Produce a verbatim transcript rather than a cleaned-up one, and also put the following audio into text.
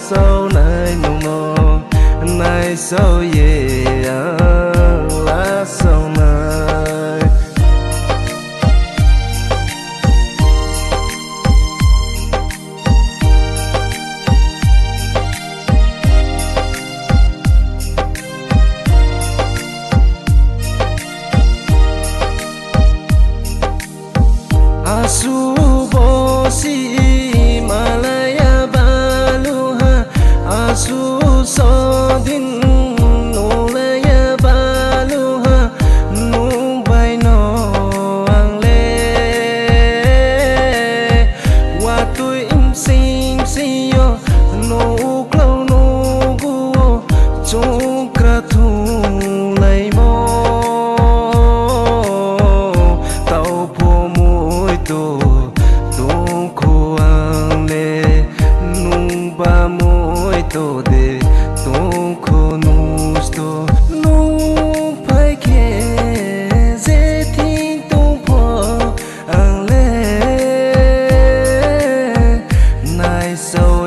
Saonai nung no, naisao ye ang lasao nai. Asuh bo si malaya baluh ha, asuh sodin nunglaya baluh ha, nung bai no ang le watoi bsing bsing yo, nung uklau nugu wo chung kra thunglaimo. Tao pho moito tongkho ang le, nungba moito de tongkho nosto. Nung phai khe je thing tong pho ang le naisao